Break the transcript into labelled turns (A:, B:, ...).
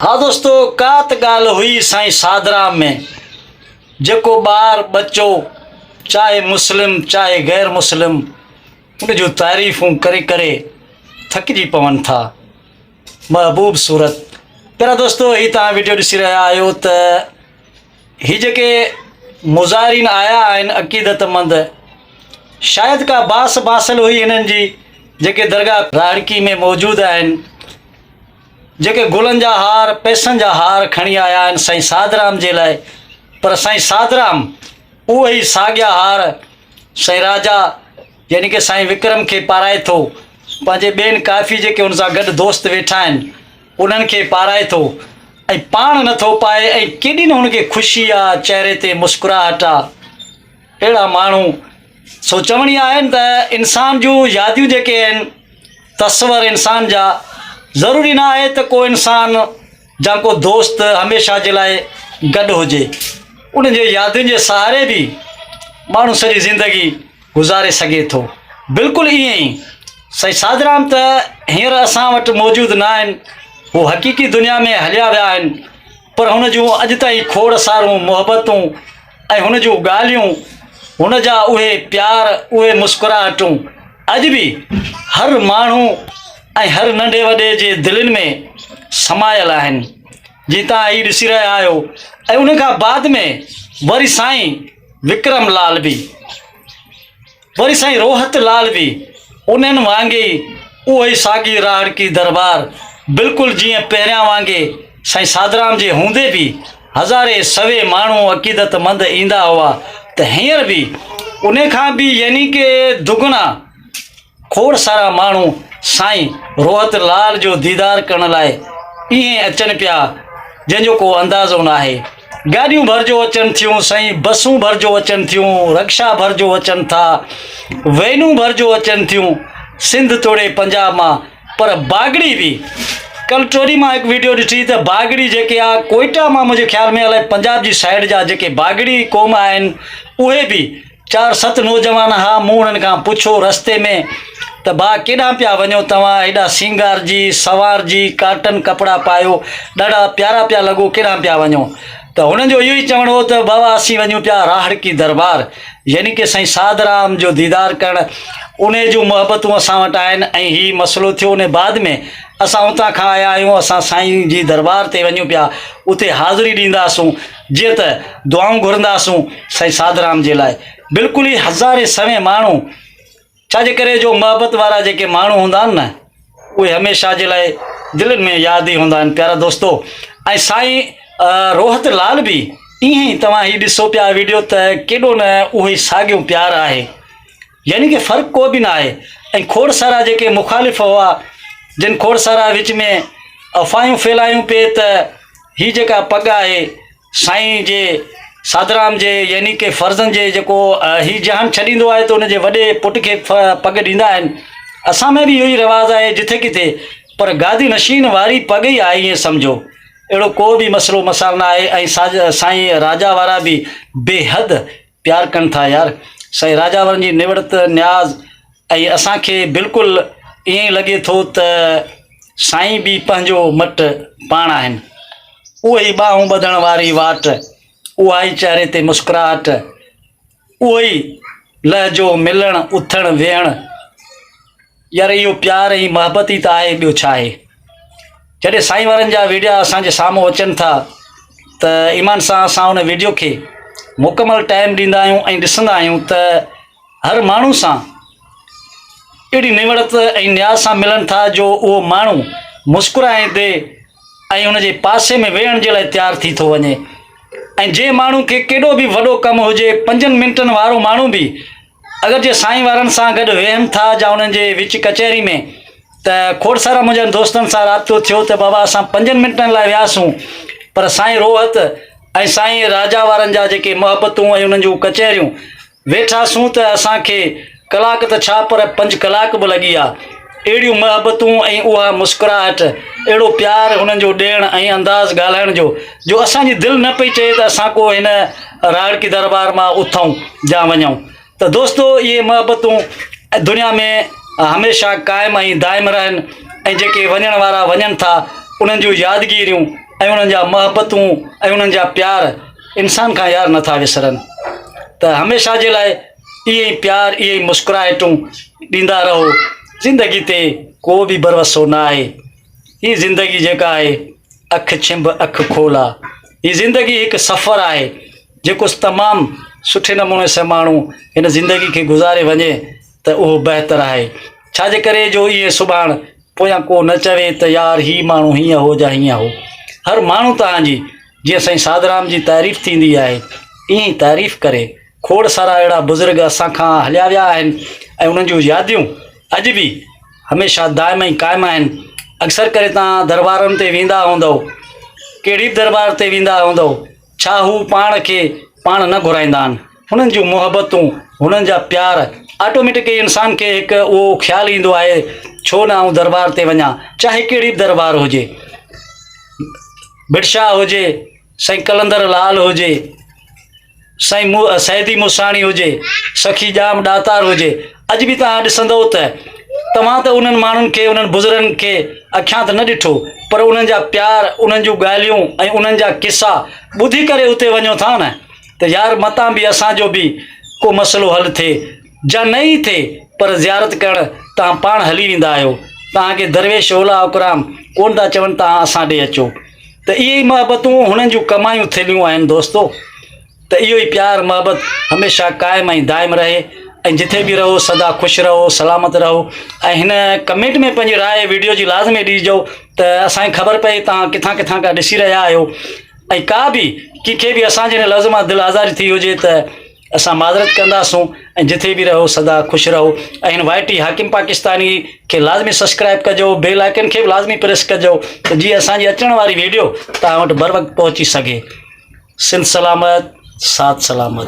A: ها دوستو ڪا ته ڳالهه هئي سائين ساڌرام ۾ جيڪو ٻار ٻچو چاهي مسلم چاهي غير مسلم ان جون تعريفون ڪري ڪري ٿڪجي پون ٿا محبوب صورت پيارا دوستو هي توهان ويڊيو ڏسي رهيا آهيو ته هي جيڪي مظاهرين آيا آهن عقيدت مند شايد ڪا باس باسل هئي هنن جي جيڪي درگاهه راڙڪي ۾ موجود آهن جيڪي گلن جا هار، پئسن جا هار کڻي آيا آهن سائين ساڌرام جي لاء، پر سائين ساڌرام اهي ئي ساڳيا هار سائين راجا يعني ڪه سائين وڪرم کي پارائي ٿو، پنهنجي ٻين ڪافي جيڪي ان سان گڏ دوست ويٺا آهن انهن کي پارائي ٿو ۽ پاڻ نه ٿو پائي ۽ ڪيڏي نه هن کي خوشي آ، چهري تي مسڪراهٽ آ. اهڙا ماڻهو سو چوڻي آهن ته انسان جون ياديون جيڪي آهن تصور انسان جا ضروري نه آهي ته ڪو انسان جا ڪو دوست هميشه جي لاء گڏ هجي ان جي يادين جي سهاري به ماڻهو سڄي زندگي گذاري سگهي ٿو بلڪل ائين ئي سائين ساڌرام ته هينئر اسان وٽ موجود نه آهن هو حقيقي دنيا ۾ هليا ويا آهن پر هن جون اڄ تائين کوڙ سارون محبتون ۽ هن جون ڳالهيون، هن جا اهي پيار، اهي مسڪراهٽون اڄ به هر ماڻهو ۽ هر ننڍي وڏي جي دلين ۾ سمايل آهن. جي توهان هي ڏسي رهيا آهيو ۽ ان کان بعد ۾ وري سائين وڪرم لال به. وري سائين روحت لال به انهن وانگي ئي اهو ئي ساڳي راهڙڪي دربار بلڪل جيئن پهريان وانگي سائين ساڌرام جي هوندي به هزارين سوين ماڻهو عقيدت مند ايندا هئا ته هينئر به انهي کان به يعني ڪه دگنا کوڙ سارا ماڻهو سائين روحت لال جو ديدار ڪرڻ لاء ائين اچن پيا جنهن جو ڪو اندازو ناهي. گاڏيون ڀرجو اچن ٿيون سائين، بسون ڀرجو اچن ٿيون، رڪشا ڀرجو اچن ٿا، وينون ڀرجو اچن ٿيون سنڌ توڙي پنجاب مان پر باگڙي به ڪل ٽوري مان هڪ ويڊيو ڏٺي ته باگڙي جيڪي آ ڪوئيٽا مان منهنجي خيال ۾ الائي پنجاب جي سائيڊ جا جيڪي باگڙي قوم آهن اهي به چار ست نوجوان ها، مون انهن کان پڇيو رستي ۾ ته ڀاء ڪيڏانهن پيا وڃو توهان هيڏا سينگارجي سنوارجي ڪاٽن ڪپڙا پايو ڏاڍا پيارا پيا لڳو ڪيڏانهن پيا وڃو ته هنن جو اهو ئي چوڻ هو ته بابا اسين وڃون پيا راهڙڪي دربار يعني ڪه سائين ساڌرام جو ديدار ڪرڻ انهي جون محبتون اسان وٽ آهن ۽ هي مسئلو ٿيو انهي بعد ۾ اسان اتان کان آيا آهيون اسان سائين جي دربار تي وڃون پيا اتي حاضري ڏينداسون جيئن ته دعائون گهرنداسون سائين ساڌرام جي لاء بلڪل ئي هزارين سوين ماڻهو ڇا جي ڪري جو محبت وارا جيڪي ماڻهو هوندا آهن نه اهي هميشه جي لاء دلين ۾ ياد ئي هوندا آهن پيارا دوستو ۽ سائين روحت لال به ائين ئي توهان هي ڏسو پيا ويڊيو ته ڪيڏو نه اهو ئي ساڳيو پيار آهي يعني ڪي فرق ڪو به نه آهي ۽ کوڙ سارا جيڪي مخالف هئا جن کوڙ سارا وچ ۾ افواهيون ڦهلايون پئي ته هي جيڪا پڳ آهي سائين جي ساڌرام جي يعني ڪي فرزند جي جيڪو هي جهان ڇڏيندو آهي ته ان جي وڏي پٽ کي پڳ ڏيندا آهن اسان ۾ به اهو ئي رواج آهي جٿي ڪٿي پر گادي نشين واري پڳ ئي آهي ائين سمجهو اهڙو ڪو به مسئلو مسائل نه آهي ۽ سائين راجا وارا به بيحد پيار ڪن ٿا يار سائين راجا وارن جي نوڙت نياز ۽ اسان کي بلڪل ائين ئي لڳي ٿو ته سائين به پنهنجو مٽ پاڻ آهن اهو ئي ٻانهون ٻڌڻ واري واٽ اها ئي چهري تي مسڪراهٽ اهو ئي لهجو ملڻ اٿڻ ويهڻ يار اهو پيار ۽ محبت ئي ته آهي ٻيو ڇا آهي جڏهن سائين وارن جا ويڊيا اسان جي سامهون اچن ٿا ته ايمان سان اسان ان ويڊيو کي مڪمل ٽائيم ڏيندا آهيون ۽ ڏسندا آهيون ته هر ماڻهو سان اهڙي نوڙت ۽ نياز سان ملن ٿا جو اهو ماڻهو مسڪرائيندي ۽ ان جي پاسي ۾ ويهڻ جي لاء تيار ٿي ٿو وڃي ۽ جنهن ماڻهو کي ڪيڏو به وڏو ڪم هجي پنجن منٽن وارو ماڻهو به اگر جي سائين وارن سان گڏ ويهن ٿا جا انهن جي وچ ڪچهري ۾ ته کوڙ سارا منهنجن دوستن سان رابطو ٿيو ته بابا اسان پنجن منٽن لاء وياسون پر سائين روحت ۽ سائين راجا وارن جا جيڪي محبتون ۽ انهن جون ڪچهريون ويٺاسون ته اسان کي ڪلاڪ ته ڇا پر پنج ڪلاڪ به لڳي ويا اهڙيون محبتون ۽ اها مسڪراهٽ اهڙو پيار هنن جو ڏيڻ ۽ انداز ڳالهائڻ جو جو اسان جي دل نه پئي چئي ته اسان ڪو هن راڙڪي دربار مان اٿون جا وڃون ته دوستو اهي محبتون دنيا ۾ هميشه قائم ۽ دائم رهن ۽ جيڪي وڃڻ وارا وڃن ٿا انهن جون يادگيريون ۽ انهن جا محبتون ۽ انهن جا پيار انسان کان يار نٿا وسرن ته هميشه جي لاء اهي ئي پيار اهي ئي مسڪراهٽون ڏيندا رهو زندگي تي ڪو به ڀروسو نه آهي هي زندگي جيڪا آهي اک ڇنڀ اک کول آ هي زندگي هڪ سفر آهي جيڪو تمام سٺي نموني سان ماڻهو هن زندگي کي گذاري وڃي ته اهو بهتر آهي ڇا جي ڪري جو اهي سڀاڻ پويان ڪو نه چوي ته يار هي ماڻهو هيئن هو جا هيئن هو هر ماڻهو توهان جي جيئن سائين ساڌرام جي تعريف ٿيندي آهي ائين ئي تعريف ڪري کوڙ سارا اهڙا بزرگ اسان کان هليا ويا آهن ۽ انهن جون ياديون اڄ به هميشه دائم ۽ قائم آهن اڪثر ڪري توهان دربارن تي ويندا هوندؤ ڪهڙي به دربار تي ويندا هوندؤ ڇا هو پاڻ کي پاڻ نه گهرائيندا آهن هنن جون محبتون هنن جا پيار آٽوميٽڪ انسان کي هڪ اهو خيال ايندو آهي ڇو نه آئون دربار تي وڃان چاهي ڪهڙي به دربار هجي ڀٽشاهه هجي سائين قلندر لال هجي سائين مو سيدي موساڻي هجي سخي ڄام ڏاتار هجي اڄ به توهان ڏسندؤ ته توهان ته انهن ماڻهن کي انهن بزرگن کي اکيان ته نه ڏٺو پر انهن جا پيار انهن جون ڳالهيون ۽ انهن جا قصا ٻڌي ڪري اتي وڃو ٿا نه ته يار متان به اسان جو به ڪو مسئلو حل ٿئي جا نه ئي ٿئي پر زيارت ڪرڻ توهان پاڻ هلي ويندا آهيو توهان کي درويش اولا اڪرام ڪونه ٿا چون توهان اسان ڏي اچو ته اهي ئي محبتون هنن جون ڪمايون ٿيليون آهن دوستو ته اهو ئي پيار محبت هميشه قائم ۽ دائم رهي ۽ جٿي به رهو سدا خوش رهو سلامت رهو ۽ هن ڪمينٽ ۾ پنهنجي راء ويڊيو جي لازمي ڏيجو ته اسان کي خبر پئي توهان ڪٿان ڪٿان کان ڏسي رهيا آهيو ۽ ڪا به ڪنهن کي به اسان جي هن لفظ مان دل آزاري ٿي هجي ته اسان معذرت ڪنداسون ۽ جٿي به رهو سدا خوش رهو ۽ هن وائي ٽي حاڪم پاڪستاني کي لازمي سبسڪرائب ڪجو بيل آئڪن کي به لازمي پريس ڪجو ته جيئن اسان جي اچڻ واري ويڊيو توهان وٽ بر وقت پهچي سگهي سنڌ سلامت ساٿ سلامت.